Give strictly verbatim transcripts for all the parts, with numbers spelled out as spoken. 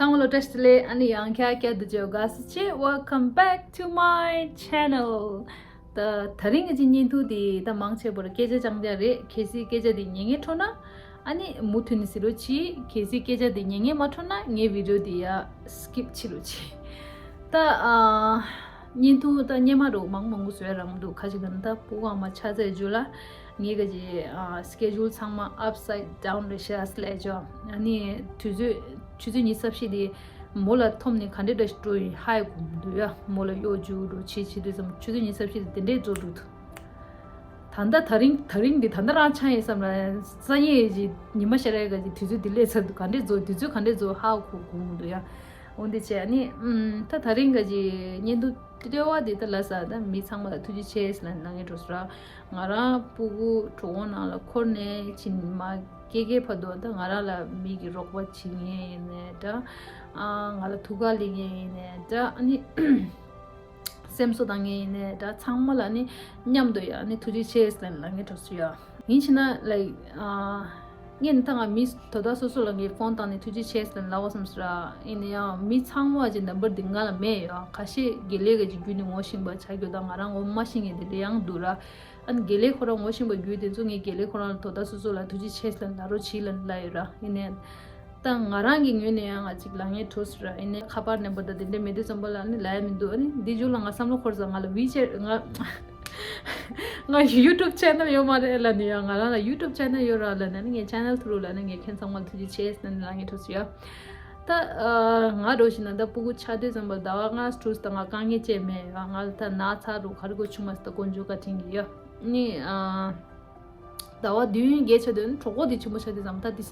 ཚང་མ་ལ་བཀྲ་ཤིས་བདེ་ལེགས། ཨ་ནི་ཡང་བསྐྱར་བསྐྱར་དུ་བྱེད་དགའ་བསུ་ཆེ། Welcome back to my channel. ད་དེ་རིང་གི་ཅིག་བརྙན་ཐུང་དེ་ད་མང་ཆེ་བར་སྐད་ཆ་རྐྱང་རྐྱང་རེད། གལ་སྲིད་སྐད་ཆ་དེ་ཉན་མཁན་འཕྲོད་ན་ཨ་ནི་མུ་མཐུད་ནས་གཟིགས་རོགས་གྱིས། གལ་སྲིད་སྐད་ཆ་དེ་ཉན་མཁན་མ་འཕྲོད་ན་ངའི་བི་ཌི་ཡོ་དེ་ཡ་སི་ཀིབ་བྱེད་རོགས་གྱིས། ད་ཨ་བརྙན་ཐུང་ད་སྔོན་མ་འདྲ་བོ་མང་མང་པོ་བཟོ་ཡ་རག་མི་འདུག་ཁ་ཅིག་ད་ནི་ད་སྤུ་གུ་ཨ་མ་ཆགས་ཚར་རྗེས་ལ་ངའི་ག་ཅིག་ཨ་སི་ཀེ་ཇུལ་ཚང་མ་upside down རེད་ཤག་ལབ་ཅོག་ཨ་ནི་དུས་ཚོད་ཆུ་ཚོད་ཉི་ཤུ་རྩ་བཞི་དེ་མོ་ལ་འཐོམ་ནས་ག་འདྲས་འདྲ་ཞིག་འགྲོ་ཡིན་ཧ་ཡ་གོ་མི་འདུག་ཡ། མོ་ལ་གཡོག་རྒྱུགས་འགྲོ་བྱེད་བྱེད་དུས་ཙམ་ཆུ་ཚོད་ཉི་ཤུ་རྩ་བཞི་དེ་དེ་འདྲས་འགྲོ་འགྲོ་འདུག་ད་ལྟ་དེ་རིང་དེ་རིང་འདི་ད་ལྟ་རང་ཆགས་ཡིན་བསམ་ལ། སང་ཉིན་ཡི་ཉི་མ་ཤར་ཡ་ག་ཅིག་དུས་ཚོད་འདི་སླེབས་ཚར་འདུག་ག་འདྲས་འགྲོ་དུས་ཚོད་ག་འདྲས་འགྲོ་ཧ་གོ་གོ་མི་འདུག་ཡ། འོ་འདི་བྱས་ཨ་ནི་ཨམ་ད་དེ་རིང་ག་ཅིག་བརྙན་ཐུང་ལྟེ་བ་འདི་ད་ལ་ས་ད་མི་ཚང་མ་ལ་ཐུགས་རྗེ་ཆེ་ཟེར་ལ་ནང་ངེས་འགྲོ་ས་ར། ང་རང་སྤུ་གུ་གྲོད་ཁོག་ནང་ལ་འཁོར་ནས་ཕྱིན་མ་སྐྱེ་སྐྱེ་བར་དུ་ད་ང་རང་ལ་མི་གི་རོགས་པ་བྱེད་མཁན་ཡིན་ནའི་འདྲ། ཨ་ང་ལ་ཐུགས་ཁུར་ལེན་མཁན་ཡིན་ནའི་འདྲ། ཨ་ནི་སེམས་གསོ་བཏང་མཁན་ཡིན་ནའི་འདྲ། ཚང་མ་ལ་ནི་མཉམ་དུ་ཡ་ནི་ཐུགས་རྗེ་ཆེ་ཟེར་ལ་ནང་ངེས་འགྲོ་ས་ཡ། ཡིན་ཕྱིན་ན་ལའིག་ཨ་ངས་ནི་ད་ང་མི་དོ་བདག་སོ་སོ་ལ་ངས་ཕོན་བཏང་ནས་ཐུགས་རྗེ་ཆེ་ཟེར་ལབ་པ་བསམ་སོང་ར། ཡིན་ན་ཡང་མི་ཚང་མ་གི་ནམ་བར་འདི་ང་ལ་མེད་ཡ། ཁ་ཤས་དགེ་ལས་ཀྱི་བརྒྱུད་ནས་ངོ་ཤེས་པ་ཆགས་རྒྱུ་དང་ང་རང་ངོ་མ་ཤེས་མཁན་དེ་འདྲ་ཡང་འདུག་ར། ཨ་ནི་དགེ་ལས་ཁོ་རང་ངོ་ཤེས་པ་བརྒྱུད་དེ་ཚོ་ངས་དགེ་ལས་ཁོ་རང་ལ་དོ་བདག་སོ་སོ་ལ་ཐུགས་རྗེ་ཆེ་ཟེར་ལབ་རོགས་གྱིས་ལབ་ལབ་ཡོད་ར། ཡིན་ནའི་ད་ང་རང་གི་ངོས་ནས་ཡང་ང་ཅིག་ལབ་མཁན་འགྲོ་སོང་ར། ཡིན་ནའི་ཁ་པར་ནམ་བར་དང་དེ་འདྲ་མེད་དུས་ཙམ་པ་ལ་ནི་ལབ་ཡ་མི་འདུག་ཨ་ནི་འདི་མཇུག་ལ་ང་བསམ་བློ་འཁོར་ཙང་ང་ལ་ཝི་ཆེ་ང་ང་ཡུ་ཊུབ་ཆེ་ནལ་ཡོད་མ་རེད་ལབ་ནི་ཡ། ང་རང་ལ་ཡུ་ཊུབ་ཆེ་ནལ་ཡོད་ར་ལབ་ནི་ངའི་ཆེ་ནལ་ཐུ་རུ་ལབ་ནི་ངས་ཁྱེད་ཚང་མ་ལ་ཐུགས་རྗེ་ཆེ་ཟེར་ནི་ལབ་མཁན་འགྲོ་སོང་ཡ། ད་ང་འགྲོ་བཞིན་ན་ད་སྤུ་གུ་ཆགས་དུས་ཙམ་པ་ཟླ་བ་ལྔ་དྲུག་ཙམ་ང་དཀའ་ངལ་ཅིག་མེད་ཡ། ང་ལ་ད་ན་ཚ་རུ་ག་རེ་གོ་བྱུང་མ་སོང་། ད་དཀོན་མཆོག་བཀའ་དྲིན་གྱིས་ཡ། ནི་ཟླ་བ་བདུན་བརྒྱད་ཆགས་དུས་ནི་གྲོད་ཁོག་དེ་ཆེན་པོ་ཆགས་དུས་ཙམ་ད་དེ་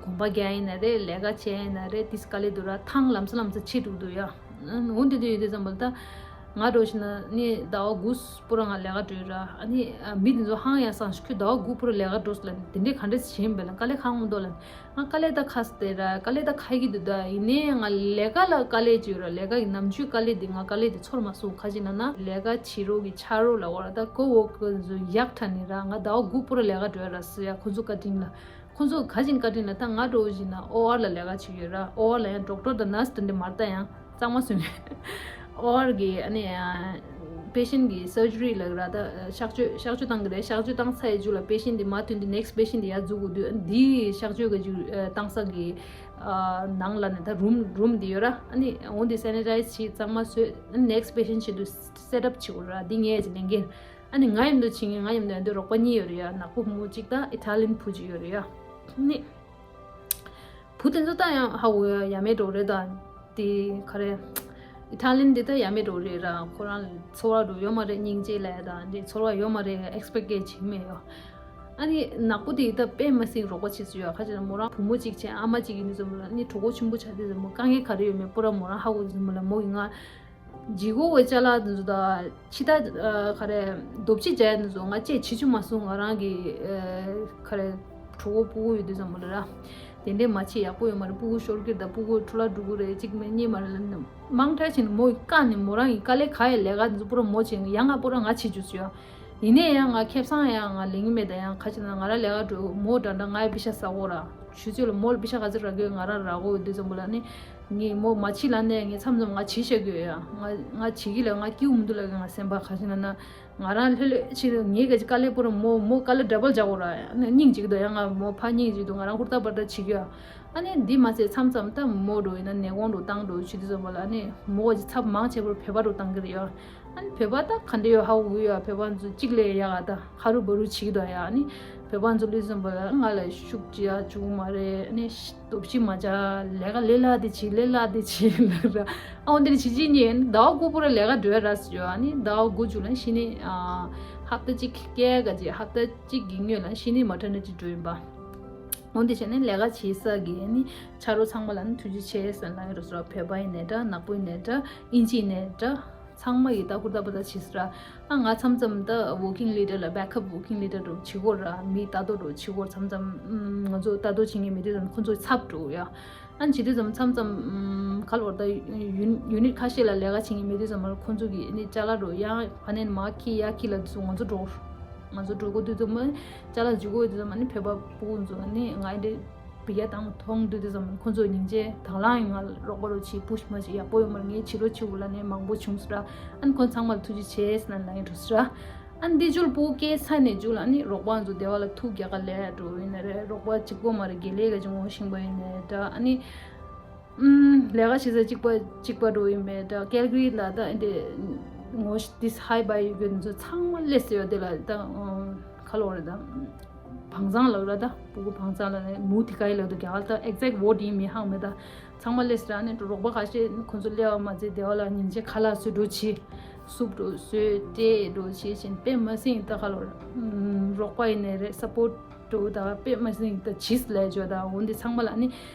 གོམ་པ་རྒྱག་ཡིན་ན་རེད། ལས་ཀ་བྱས་ཡིན་ན་རེད། དེ་དཀའ་ལས་འདུག་ར། ཐང་ལམ་སང་ལམ་སང་ཆད་འགྲོ་གི་འདུག་ཡ། འོ་འདི་འདྲ་ཡོད་དུས་ཙམ་པ་ད་ང་འགྲོ་བཞིན་ན་ནི་ཟླ་བ་དགུ་པུ་ར་ང་ལས་ཀ་འགྲོ་ཡོད་ར། ཨ་ནི་མི་དེ་ཚོ་ཧང་ཡང་སང་ཞིག་ཁྱོད་ཟླ་བ་དགུ་པུ་ར་ལས་ཀ་འགྲོ་སོང་ལབ་ནི། དེ་འདྲས་ག་འདྲས་བྱེད་ཡིན་པས་ལ། དཀའ་ལས་ཁག་མོ་འདུག་ལབ་ནི། ང་དཀའ་ལས་ད་ཁག་སྟེ་ར། དཀའ་ལས་ད་ཁག་གི་འདུག་ད་ཡིན་ནའི་ང་ལས་ཀ་ལ་དཀའ་ལས་ཅིག་ཡོད་ར། ལས་ཀ་གི་ནམ་རྒྱུན་དཀའ་ལས་དེ་ང་དཀའ་ལས་དེ་ཚོར་མ་སོང་། ཁ་ཅིག་ན་ན་ལས་ཀ་བྱེད་རོགས་ཀྱི་ཆ་རོགས་ལ་འོ་ར། ད་ཀོ་ཝོར་ཀར་ཚོ་ཡག་དྲགས་ནི་ར། ང་ཟླ་བ་དགུ་པུ་ར་ལས་ཀ་འགྲོ་ཡ་ར་སི་ཡ། ཁོ་ཚོ་བཀའ་དྲིན་ལ། ཁོ་ཚོ་ག་ཅིག་བཀའ་དྲིན་ལ། ད་ང་འགྲོ་བཞིན་ན་ཨོ་ཨར་ལ་ལས་ཀ་བྱེད་ཡོད་ར། ཨོ་ཨར་ལ་ཡང་ཌོག་ཊར་དང་ནར་སི་དེ་འདྲ་མ་རེད། ད་ཡང་གཙང་མ་བཟོས་ནས་ཨོ་ཨར་གི་ཨ་ནི་པེ་ཤེན་གི་སར་ཇི་རི་ལ་ར། ད་གཤག་བཅོས་གཤག་བཅོས་བཏང་གི་རེད། གཤག་བཅོས་བཏང་ཚར་ཡི་མཇུག་ལ་པེ་ཤེན་དེ་མ་ཐོན་དུས་ནེག་སི་པེ་ཤེན་དེ་ཡར་འཛུལ་དགོས་དུས། ཨ་ནི་འདི་གཤག་བཅོས་གི་མཇུག་བཏང་ས་གི་ནང་ལ་ནི་ད་རུམ་རུམ་དེ་ཡོད་ར། ཨ་ནི་འོ་འདི་སེ་ནི་ཊའིཛ་བྱས་གཙང་མ་བཟོས། ཨ་ནི་ནེག་སི་པེ་ཤེན་ཆེད་དུ་སེ་ཊི་ཨབ་བྱེད་དགོས་ར། འདི་ངས་ཀྱི་ལས་འགན། ཨ་ནི་ང་མཉམ་དུ་བྱེད་མཁན་ང་མཉམ་དུ་ཡོང་དུས་རོགས་པ་གཉིས་ཡོད་རེད་ཡ། ནག་པོ་བུ་མོ་གཅིག་དང་ཨི་ཐ་ལི་ཡན་བུ་གཅིག་ཡོད་རེད་ཡ། ཨ་ནི་བུ་དེ་ཚོ་ད་ཡང་ཧ་གོ་ཡ་ཡ་མེད་འགྲོ་རེད། ད་དེ་ག་རེ་ཨི་ཐ་ལི་ཡན་དེ་ད་ཡ་མེད་འགྲོ་རེད་ར། ཁོ་རང་ཚོར་བ་འགྲོ་ཡོད་མ་རེད། སྙིང་རྗེ་ལ་ཡ་ད་འདི་ཚོར་བ་ཡོད་མ་རེད། ཨེག་སི་པེག་ཊི་བྱེད་མེད་ཡ། ཨ་ནི་ནག་པོ་དེ་ད་དཔེ་མ་སྲིད་རོགས་པ་བྱེད་སུ་ཡ། ཁ་ཅིག་ན་མོ་རང་བུ་མོ་གཅིག་བྱས་ཨ་མ་གཅིག་ཡིན་དུས་ཙམ་པ་ལ་ནི་གྲོད་ཁོག་ཆེན་པོ་ཆགས་དུས་ཙམ་པ་དཀའ་ངལ་ག་རེ་ཡོད་མེད་པུ་ར་མོ་རང་ཧ་གོ་དུས་ཙམ་པ་ལ་མོ་གིས་ང་ལྗིད་ཁོག་གི་ཅ་ལག་འདི་ཚོ་དང་ཕྱི་ད་ག་རེ་རྡོ་ཕྱི་བྱ་ཡ་འདི་ཚོ་ང་ཅེས་བྱེད་ཆུ་མ་སོང་། ང་རང་གི་ག་རེ་གྲོད་ཁོག་སྤུ་གུ་ཡོད་དུས་ཙམ་པ་ལ་ར། དེ་འདྲས་མ་བྱེད་ཡག་པོ་ཡོད་མ་རེད། སྤུ་གུ་ཤོར་གི་རེད། ད་སྤུ་གུ་འཕྲོ་བརླག་འགྲོ་གི་རེད། གཅིག་མིན་གཉིས་མ་རེད་ལབ་ནས་མང་ཐལ་ཕྱིན་ནས་མོ་གིས་བཀག་ནས་མོ་རང་གི་དཀའ་ལས་ག་ཡ་ལས་ཀ་འདི་ཚོ་པུ་ར་མོ་བྱེད། ཡང་ང་པུ་ར་ང་བྱེད་རྒྱུ་ཟེར་ཡ། ཡིན་ནའི་ཡང་ང་ཁེ་བཟང་ཡང་ང་ལེན་གི་མེད། ད་ཡང་ཁ་ཅིག་ན་ང་རང་ལས་ཀ་འགྲོ་མོ་འདྲ་འདྲ་ང་ཡི་པེ་ཤ་ཟ་གོ་ར། ཆུ་ཚོད་ལ་མོ་ལ་པེ་ཤ་ག་ཚོད་རག་གི་ཡོད་ང་རང་རག་གོ་ཡོད་དུས་ཙམ་པ་ལ་ནི་ངས་མོ་མ་བྱེད་ལབ་ནས་ངས་མཚམས་མཚམས་ང་བྱེད་བཞག་གི་ཡོད་ཡ། ང་ང་བྱེད་ཀྱི་ལ་ང་སྐྱིད་པོ་མི་འདུག་ལབ་གི་ང་སེམས་པ། ཁ་ཅིག་ན་ན་ང་རང་ལྷོད་ལྷོད་བྱེད་དུས་ངའི་ག་ཅིག་དཀའ་ལས་པུ་ར་མོ་མོ་དཀའ་ལས་ཌ་བལ་རྒྱག་གོ་ར། ཡང་ན་སྙིང་རྗེ་གི་འདུག་ཡ། ང་མོ་ཕར་སྙིང་རྗེ་གི་འདུག་ང་རང་ཧུར་ཐག་པར་ཐག་བྱེད་ཀྱི་ཡ། ཨ་ནི་འདི་མ་ཟད་མཚམས་མཚམས་ད་མོ་འགྲོ་ཡིན་ན་ནས་གོང་འགྲོ་བཏང་འགྲོ་བྱེད་དུས་ཙམ་པ་ལ་ཨ་ནི་མོ་ག་ཅིག་ཚབ་མང་ཆེ་བར་བོད་པ་འགྲོ་བཏང་གི་རེད་ཡ། ཨ་ནི་བོད་པ་ད་ག་འདྲ་ཡོད་ཧ་གོ་གི་ཡོད། བོད་པ་ཚོ་གཅིག་ལས་ཡག་ག་ད་ཧ་རུ་བ་རུ་བྱེད་ཀྱི་འདུག་ཡ། ཨ་ནི་བོད་པ་ཚོ་ལུས་ཙམ་པ་ལ་ང་ལ་ཤུགས་ཅི་ཡ་བཅུག་མ་རེད། ཨ་ནི་སྟོབས་ཤི་མ་བྱ། ལས་ཀ་ལས་སླ་དེ་བྱེད། ལས་སླ་དེ་བྱེད་ལབ་ར། ཨ་འོ་འདི་ནི་བྱེད་ཅི་ཉན་ཟླ་བ་དགུ་པུ་ར་ལས་ཀ་འགྲོ་ཡ་ར་ཟེར་ཡོད། ཨ་ནི་ཟླ་བ་དགུ་མཇུག་ལ་གཞི་ནས་ཨ་ཧབ་ཏ་གཅིག་སྐྱེལ་ག་ཅིག་ཧབ་ཏ་གཅིག་གི་སྔོན་ལ་གཞི་ནས་མ་ཊར་ནི་ཊི་འགྲོ་ཡིན་པ། འོ་འདི་བྱས་ནས་ལས་ཀ་བྱེད་ས་གི་ཨ་ནི་ཆ་རོགས་ཚང་མ་ལ་ནི་ཐུགས་རྗེ་ཆེ་ཟེར་ལབ་ཡོད་ར། བོད་པ་ཡིན་ནའི་འདྲ། ནག་པོ་ཡིན་ནའི་འདྲ། ཨིན་ཇི་ཡིན་ནའི་འདྲ། ཚང་མ་ཡི་ད་ཧུར་ཐག་པ་ད་བྱེད་ས་ར། ཨ་ང་མཚམས་མཚམས་ད་ཝོ་ཀིང་ལི་ཌར་ལ་བེག་ཨབ་ཝོ་ཀིང་ལི་ཌར་འདྲ་བོ་བྱེད་དགོས་ར། མི་ལྟ་རྟོག་འདྲ་བོ་བྱེད་དགོས་ར། མཚམས་མཚམས་ཨམ་ང་ཚོ་ལྟ་རྟོག་བྱེད་མཁན་མེད་དུས་ཙམ་ཁོ་ཚོ་ཚབ་འགྲོ་ཡ། ཨ་ནི་བྱེད་དུས་ཙམ་མཚམས་མཚམས་ཨམ་ག་ལ་བར་ད་ཡུ་ཡུ་ནིཊ་ཁ་ཤས་ལ་ལས་ཀ་བྱེད་མཁན་མེད་དུས་ཙམ་ལ་ཁོ་ཚོ་གི་ཨ་ནི་ཅ་ལག་འདྲ་བོ་ཡང་ཕ་ནས་མར་འཁྱེར་ཡར་འཁྱེར་ལ་དུས་ཙམ་ང་ཚོ་འགྲོ། ང་ཚོ་འགྲོ་དགོས་དུས་ཙམ་ཅ་ལག་འཇུ་དགོས་དུས་ཙམ་ཨ་ནི་བོད་པ་སྤུ་གུ་ཚོ་ཨ་ནི་ང་ཨེ་འདྲས། བི་ཡ་དང་མཐོང་དུས་དུས་ཙམ་ཁོང་ཚོ་སྙིང་རྗེ་དང་བླངས་ཡིན། ང་ལ་རོགས་པ་རོགས་བྱེད་པུཤ་མ་བྱེད་ཡག་པོ་ཡོད་མ་རེད། ངའི་བྱེད་རོགས་བྱེད་འོ་ལ་ནས་མང་པོ་བྱུང་སོང་ར། ཨ་ནི་ཁོང་ཚང་མ་ལ་ཐུགས་རྗེ་ཆེ་ཟེར་ན་ལབ་ཡིན་འགྲོ་སོང་ར། ཨ་ནི་འདི་ཇུ་ལ་སྤུ་གུ་སྐྱེས་ཚར་ནས་ཇུ་ལ་ཨ་ནི་རོགས་པ་ཚོ་སྡེ་བ་ལ་ཐུག་རྒྱག་ག་ལས་འགྲོ་ཡིན་ན་རེད། རོགས་པ་གཅིག་པོ་མ་རེད། དགེ་ལས་ཀ་ཅིག་ངོ་ཤེས་པ་ཡིན་ནའི་འདྲ། ཨ་ནི་ཨུམ། ལས་ཀ་བྱེད་ས་གཅིག་པ་གཅིག་པ་འགྲོ་ཡིན་པའི་འདྲ། ཀལ་གྷི་རི་ལ་ད་འདི་ངོ་ཤེས་དིས་ཧའི་བྷའི་ཡོད་མཁན་ཚོ་ཚང་མ་སླེབས་ཡོད། དེ་ལ་ད་ཁ་ལོ་རེད། ད་བང་ཚང་ལ་ར། ད་སྤུ་གུ་བང་ཚང་ལ་ནས་མུ་ཐི་ཀའི་ལ་དུ་རྒྱ་གར་ད་ཨེག་ཛེག་ཝར་ཌི་ཡིན་མིན་ཧ་གོ་མེད། ད་ཚང་མ་སླེབས་ར། ནས་རོགས་པ་ཁ་ཤས་ཁོང་ཚོ་སླེབས་པ་མ་ཚད་སྡེ་བ་ལ་ཉིན་བྱེད་ཁ་ལག་བཟོས་འགྲོ་བྱེད། སུབ་འགྲོ་བཟོས་སྤྲད་འགྲོ་བྱེད་བཞིན་དཔེ་མ་སྲིད་ད་ཁ་ལོ་ར། རོགས་པ་ཡིན་ནའི་རེད། སཔོར་ཊི་འགྲོ་ད་དཔེ་མ་སྲིད་ད་བྱིས་ལས་བྱོས་ད་འོ་འདི་ཚང་མ་ལ་ནི།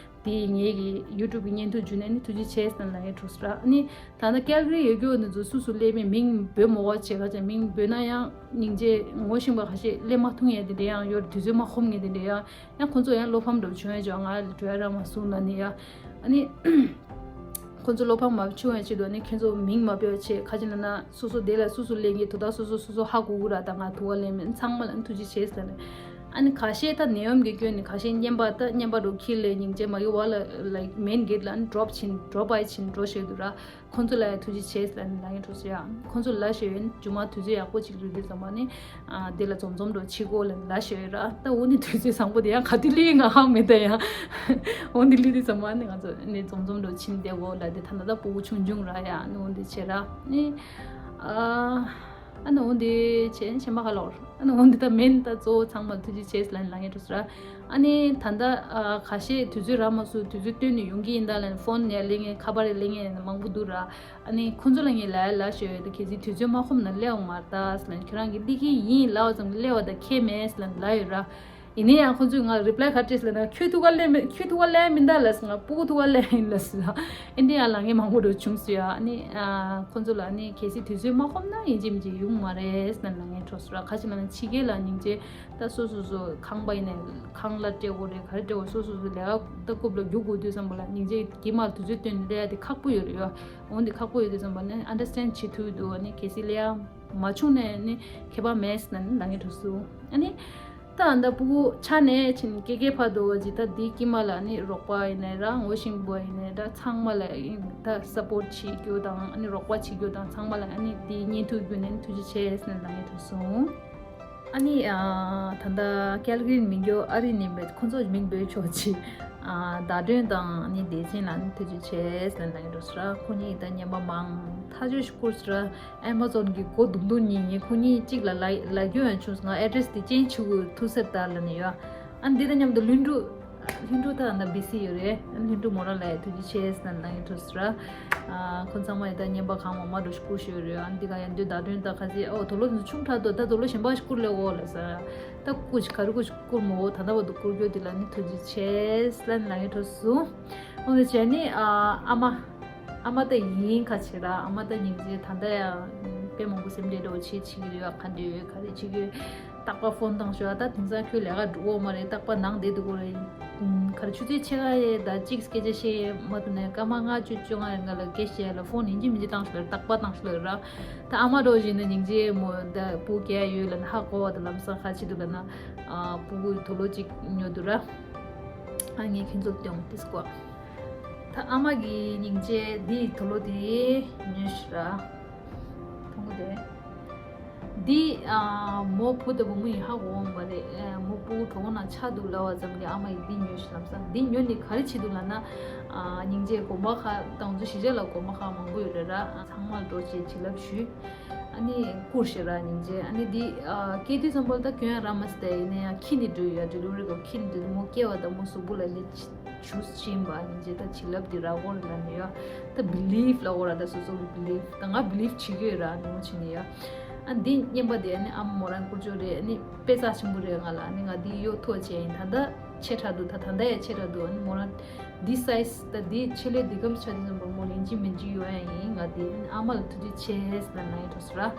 དེ་ངེད་ཀྱི་ཡུ་ཊུབ་ཀྱི་བརྙན་ཐུང་བརྒྱུད་ནས་ནི་ཐུགས་རྗེ་ཆེ་ཟེར་ན་ལབ་ཡས་འགྲོ་སོང་ར། ཨ་ནི་ད་ལྟ་ཀལ་གྷི་རི་ཡོད་རྒྱུ་འདི་ཚོ་སུ་སུ་སླེབས་མིན་མིང་འབོད་མ་དགོས་བྱས་ཁ་ཅིག་མིང་འབོད་ན་ཡང་སྙིང་རྗེ་ངོ་ཤེས་པ་ཁ་ཤས་སླེབས་མ་ཐུབ་མཁན་དེ་འདྲ་ཡང་ཡོད་རེད། དུས་ཚོད་མ་ཁོམ་མཁན་དེ་འདྲ་ཡང་ཡང་ཁོང་ཚོ་ཡང་བློ་ཕམ་འདྲ་བོ་བྱུང་ཡས་ཅོ། ང་ལ་འགྲོ་ཡ་རག་མ་སོང་ན་ནི་ཡ། ཨ་ནི་ཁོང་ཚོ་བློ་ཕམ་མ་བྱུང་བའི་ཆེད་དུ་ཨ་ནི་ཁྱེད་ཚོ་མིང་མ་འབོད་བྱས་ཁ་ཅིག་ལབ་ན་སོ་སོ་དེ་ལ་སུ་སུ་སླེབས་མཁན་དོ་བདག་སོ་སོ་སོ་སོ་ཧ་གོ་གི་ར། ད་ང་ཐུག་པ་སླེབས་མིན་ཚང་མ་ལ་ཨ་ནི་ཐུགས་རྗེ་ཆེ་ཟེར་ནས། ཨ་ནི་ཁ་ཤས་ད་ནད་ཡམས་ཀྱི་སྐྱོན་ནི་ཁ་ཤས་རྔན་པ་ད་རྔན་པ་འགྲོ་ཁྱི་ལས་སྙིང་རྗེ་མ་གི་བ་ལ་ལའིག་མེན་གེ་ཊི་ལ་ཨ་ནི་ཌོབ་ཕྱིན་ཌོབ་པའི་ཕྱིན་འགྲོ་ཤེས་འདུག་ར། ཁོང་ཚོ་ལ་ཡང་ཐུགས་རྗེ་ཆེ་ལབ་ནས་ལབ་མཁན་འགྲོ་སོང་ཡ། ཁོང་ཚོ་ལ་ཞེས་ཡོད་ན་ཇུ་མ་དུས་ཚོད་ཡག་པོ་ཅིག་རེད་དུས་ཙམ་པ་ནི་ཨ་དེ་ལ་འཛོམས་འཛོམས་འགྲོ་ཕྱི་གོ་ལ་ལ་ཞེས་ཡོད་ར། ད་འོ་ནི་དུས་ཚོད་བཟང་པོ་དེ་ཡང་ག་དུས་སླེབས་ང་ཧ་མེད་ད་ཡ། འོ་འདི་སླེབས་དུས་ཙམ་པ་ནི་ང་ཚོ་ནི་འཛོམས་འཛོམས་འགྲོ་ཕྱིན་བསྡད་གོ་ལ་དེ་ད་ན་ད་སྤུ་གུ་ཆུང་ཆུང་ར་ཡ། ནི་འོ་འདི་བྱེད་ར་ནི་ཨ། ཨ་ནི་འོ་འདི་བྱས་ནས་ཤན་པ་ཁ་ལོར། ཨ་ནི་འོ་འདི་ད་མེན་ད་གཙོ་བོ་ཚང་མ་ཐུགས་རྗེ་ཆེ་ལབ་ནས་ལབ་མཁན་འགྲོ་སོང་ར། ཨ་ནི་ད་ལྟ་ཨ་ཁ་ཤས་དུས་ཚོད་རག་མ་སོང་། དུས་ཚོད་བཏོན་ནས་ཡོང་གི་ཡིན་ད་ལབ་ནས་ཕོན་ནས་གླེང་མཁན་ཁ་པར་རེ་གླེང་མཁན་མང་པོ་འདུག་ར། ཨ་ནི་ཁོང་ཚོ་ལ་ངས་ལབ་ཡ་ལབ་ཤེས་ཡོད་ད། གལ་སྲིད་དུས་ཚོད་མ་ཁོམ་ན་སླེབས་འོང་མ་རེད་ད་ཟེར་ལབ་ནས། ཁྱོད་རང་གིས་སླེབས་ཀྱི་ཡིན་ལབ་པ་ཙམ་གྱིས་སླེབས་པ་ད་ཁྱད་མེད་ཟེར་ལབ་ནས་ལབ་ཡོད་ར། ཡིན་ན་ཡང་ཁོང་ཚོས་ང་ལ་རི་པ་ལའི་ག་རེ་སྤྲད་ཟེར་ལབ་ན། ཁྱོད་ཐུག་ག་སླེབས་མི་ཁྱོད་ཐུག་ག་སླེབས་མིན་ད་ལབ་སོང་། ང་སྤུ་གུ་ཐུག་ག་སླེབས་ཡིན་ལབ་སོང་། ཨེ་འདྲ་ཡང་ལབ་མཁན་མང་པོ་འགྲོ་བྱུང་སོང་ཡ། ཨ་ནི་ཨ་ཁོང་ཚོ་ལ་ཨ་ནི་གལ་སྲིད་དུས་ཚོད་མ་ཁོམ་ན་ཡིན་གཅིག་མིན་གཅིག་ཡོང་མ་རེད་ཟེར་ནས་ལབ་མཁན་འགྲོ་སོང་ར། ཁ་ཅིག་ལབ་ན་ཕྱི་རྒྱལ་ལ་སྙིང་རྗེ་ད་སོ་སོ་སོ་ཁང་པ་ཡིན་ནའི་ཁང་གླ་སྤྲད་དགོས་རེད། ག་རེ་སྤྲད་དགོས་སོ་སོ་སོ་ལས་ཀ་ད་རྐུབ་ལ་རྒྱུག་དགོས་དུས་ཙམ་པ་ལ་སྙིང་རྗེ་གི་མར་དུས་ཚོད་བཏོན་ནས་སླེབས་ཡ་དེ་ཁག་པོ་ཡོད་རེད་ཡ། འོན་ཏེ་ཁག་པོ་ཡོད་དུས་ཙམ་པ་ནི་ཨན་ཌར་སི་ཊེན་ཌི་བྱེད་ཐུབ་འདུག་ཨ་ནི་གལ་སྲིད་སླེབས་ཡ་མ་བྱུང་ནས་ནི་ཁྱད་པར་མེད་ཟེར་ནས་ལབ་མཁན་འགྲོ་སོང་། ཨ་ནི་ད་ཨ་ད་སྤུ་གུ་ཆགས་ནས་ཕྱིན་ཀེ་ཀེ་ཕ་དོ་བ་ཇི་ད་འདི་ཀྱི་མ་ལ་ནི་རོགས་པ་ཡིན་ནའི་ར་ངོ་ཤེས་པ་ཡིན་ནའི་ད་ཚང་མ་ལ་ད་སཔོར་ཊི་བྱེད་རྒྱུ་དང་ཨ་ནི་རོགས་པ་བྱེད་རྒྱུ་དང་ཚང་མ་ལ་ཨ་ནི་འདི་བརྙན་ཐུང་བརྒྱུད་ནས་ཐུགས་རྗེ་ཆེ་ཟེར་ནས་ལབ་མཁན་འགྲོ་སོང་། ཨ་ནི་ཨ་ད་ལྟ་ཀལ་གྷི་རི་མི་འགྱོ་ཨ་རི་ནས་མེད། ཁོང་ཚོ་མིང་འབོད་ཆོག་ཅིག་ཨ་ཟླ་སྒྲོན་དང་ཨ་ནི་བདེ་ཆེན་ལ་ནི་ཐུགས་རྗེ་ཆེ་ཟེར་ནས་ལབ་མཁན་འགྲོ་སོང་ར། ཁོ་གཉིས་ད་བརྙན་པར་མང་ཐག་ཆོད་ཞིག་བསྐུར་སོང་ར། ཨེ་མ་ཛོན་གྱི་སྒོ་རྡུང་རྡུང་གཉིས་ངས་ཁོ་གཉིས་གཅིག་ལ་ལབ་ལབ་རྒྱུ་ཡང་བྱུང་སོང་། ང་ཨེ་ཌི་རེ་སི་དེ་ཅན་བྱེད་དགོས་ཐུག་ས་རེད་ད་ལབ་ནས་ཡོད། ཨ་ནི་འདི་དང་མཉམ་དུ་ལྷུན་གྲུབ། ལྷུན་གྲུབ་ད་ད་བི་སི་ཡོད་རེད། ཨ་ནི་ལྷུན་གྲུབ་མོ་རང་ལ་ཡ་ཐུགས་རྗེ་ཆེ་ཟེར་ནས་ལབ་མཁན་འགྲོ་སོང་ར། ཨ་ཁོ་ཚང་མ་ཡི་ད་བརྙན་པར་གང་མང་མང་འགྲོ་ཞིག་བསྐུར་ཞུས་ཡོད་རེད། ཨ་ནི་འདི་ག་ཡང་འདི་ཟླ་སྒྲོན་ད་ཁ་སི་ཨོ་དུག་ལོག་འདི་ཆུང་དྲགས་འདུག་ད་དུག་ལོག་གཞན་པ་ཞིག་བསྐུར་ལེ་འོ་ལབ་ས། ད་བསྐུར་ཞིག་ག་རེ་བསྐུར་ཞིག་བསྐུར་མོ་འོ་ད་ལྟ་བར་དུ་བསྐུར་རྒྱུ་འདི་ལ་ནི་ཐུགས་རྗེ་ཆེ་ཟེར་ནས་ལབ་མཁན་འགྲོ་སོང་། འོ་དེ་བྱས་ནི་ཨ་ཨ་མ། ཨ་མ་ད་ཡིན་ཁ་ཆེ་ར། ཨ་མ་ད་སྙིང་རྗེ། ད་ལྟ་ཡང་དཔེ་མང་པོ་སེམས་ཁྲལ་འདྲ་བོ་བྱེད་བྱེད་ཀྱི་རེད་བ། ག་འདྲ་ཡོད་ག་རེ་བྱེད་ཀྱི་ཡོད། རྟག་པར་ཕོན་བཏང་ཞོག་ད་དེང་སང་ཁྱོད་ལས་ཀ་འགྲོ་གི་མ་རེད། རྟག་པར་ནང་བསྡད་འདུག་གོ་རེད། ག་རེ་ཆུ་ཚོད་ཕྱེད་ཀ་ཡས་ད་གཅིག་སྐད་ཆ་བཤད་མ་ཐུབ་ནས་སྐར་མ་ལྔ་བཅུ་བཅོ་ལྔ་རིང་ག་ལ་སྐད་བཤད་ལ་ཕོན་ཡིན་གཅིག་མིན་གཅིག་བཏང་ཞོག་རྟག་པར་བཏང་ཞོག་ར། ད་ཨ་མ་འདྲ་བོ་ཞིག་ན་སྙིང་རྗེ་མོ་ད་སྤུ་གུ་ག་ཡོད་ལབ་ན་ཧ་གོ་བ་ད་ལམ་སང་ག་རེ་བྱེད་འདུག་ལབ་ན་ཨ་སྤུ་གུ་དུག་ལོག་གཅིག་ཉོས་འདུག་ར། ཨ་ངས་ཁྱེད་ཚོར་སྟོན་ཏིས་ཀོ། ད་ཨ་མ་གི་སྙིང་རྗེ་འདི་དུག་ལོག་དེ་ཉོས་ཤག་ར། མཐོང་གི་རེད། འདི་ཨ་མོ་བུ་དང་བུ་མོ་ཡིན་ཧ་གོ་འོང་མ་རེད། ཨ་མོ་སྤུ་གུ་གྲོད་ཁོག་ནང་ཆགས་འདུག་ལབ་པ་ཙམ་གྱིས་ཨ་མ་ཡིས་འདི་ཉོས་ཤག་ལམ་སང་འདི་ཉོས་ནས་ག་རེ་བྱེད་འདུག་ལབ་ན། ཨ་སྙིང་རྗེ་དགོན་པ་ཁག་དང་ཚོ་གཞིས་ཆགས་ལ་དགོན་པ་ཁག་མང་པོ་ཡོད་རེད་ར། ཨ་ཚང་མར་འགྲོ་བྱས་བྱིན་རླབས་ཞུས། ཨ་ནི་བསྐུར་ཞེས་ར་སྙིང་རྗེ། ཨ་ནི་འདི་ཨ་སྐྱེས་དུས་ཙམ་པ་ལ་ད་གྱོན་ཡ་རག་མ་སོང་། ད་ཡིན་ན་ཡང་ཁྱི་ནི་འགྲོ་ཡོད་ཡ། ཌེ་ལི་ཝ་རི་སྐབས་ཁྱི་ནི་འགྲོ་དུས་མོ་སྐྱེ་བ་དང་མོ་གཟུགས་པོ་ལ་ནི་ཆུ་ཕྱིན་པ་སྙིང་རྗེ། ད་བྱིན་རླབས་འདི་རག་གོ་རེད་ལབ་ནས་ཡོད། ད་བི་ལིབ་ལབ་གོ་ར། ད་སོ་སོ་གི་བི་ལིབ་ད་ང་བི་ལིབ་བྱེད་ཀྱི་ཡོད་ར་ནི་མོ་བྱེད་ནས་ཡོད། ཨ་འདི་རྔན་པ་དེ་ཨ་ནི་ཨ་མ་མོ་རང་བསྐུར་ཆོག་རེད། ཨ་ནི་དཔེ་རྩ་ཆེན་པོ་རེད་ང་ལ། ཨ་ནི་ང་འདི་གཡོག་ཐོག་བྱས་ཡིན། ད་ལྟ་ཆེ་དྲགས་འདུག་ད་ད་ལྟ་ཡང་ཆེ་དྲགས་འདུག་ཨ་ནི་མོ་རང་འདི་སའི་ཛི་ད་འདི་ཆེ་ལོས་འདི་གམ་ཆ་འདི་ཙམ་པ་མོ་ལེན་གྱི་མིན་གྱི་ཡོད་ཡ་ཡིན། ང་འདི་ཨ་ནི་ཨ་མ་ལ་ཐུགས་རྗེ་ཆེ་ཟེར་ན་ཡིན་འགྲོ་སོང་ར།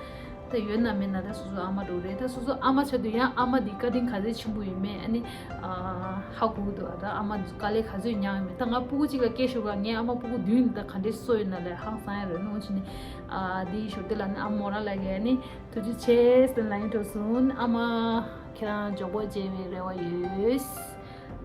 ད་ཡོད་ན་མེད་ན་ད་སོ་སོ་ཨ་མ་འགྲོ་རེད། ད་སོ་སོ་ཨ་མ་ཆ་དུས་ཡང་ཨ་མ་འདི་བཀའ་དྲིན་ག་ཚོད་ཆེན་པོ་ཡོད་མེད་ཨ་ནི་ཨ་ཧ་གོ་གི་འདུག་ཨ་ད་ཨ་མ་འདི་དཀའ་ལས་ག་ཚོད་མྱངས་ཡོད་མེད། ད་ང་སྤུ་གུ་གཅིག་ལ་སྐྱེས་ཞོར་ག་ངའི་ཨ་མ་སྤུ་གུ་བདུན་ད་ག་འདྲས་གསོ་ཡོད་ན་ལས་ཧང་སང་ཡ་རེད་ནོ་བྱས་ནས། ཨ་འདི་ཞོར་དེ་ལ་ནི་ཨ་མ་མོ་རང་ལ་གས་ནི་ཐུགས་རྗེ་ཆེ་ཟེར་ལབ་ཡིན་འགྲོ་སོང་། ཨ་མ་ཁྱེད་རང་མགྱོགས་པོ་མཇལ་བའི་རེ་བ་ཡོད།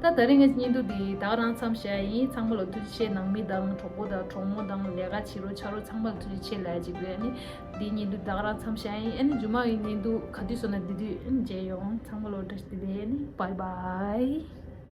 ད་ད་རིང་ངའི་བརྙན་ཐུང་འདི་ད་ག་རང་མཚམས་བཞག་ཡིན། ཚང་མ་ལ་ཐུགས་རྗེ་ཆེ། ནང་མི་དང་གྲོགས་པོ་དང་གྲོགས་མོ་དང་ལས་ཀ་བྱེད་རོགས་ཆ་རོགས་ཚང་མ་ལ་ཐུགས་རྗེ་ཆེ་ལབ་ཅིག་རེད། ཨ་ནི་འདི་བརྙན་ཐུང་ད་ག་རང་མཚམས་བཞག་ཡིན། ཨ་ནི་རྗེས་མ་ཡི་བརྙན་ཐུང་ག་དུས་བཟོ་ན་དེ་དུས་ཨ་ནི་མཇལ་ཡོང་། ཚང་མ་ལ་བཀྲ་ཤིས་བདེ་ལེགས། ཨ་ནི་bye bye།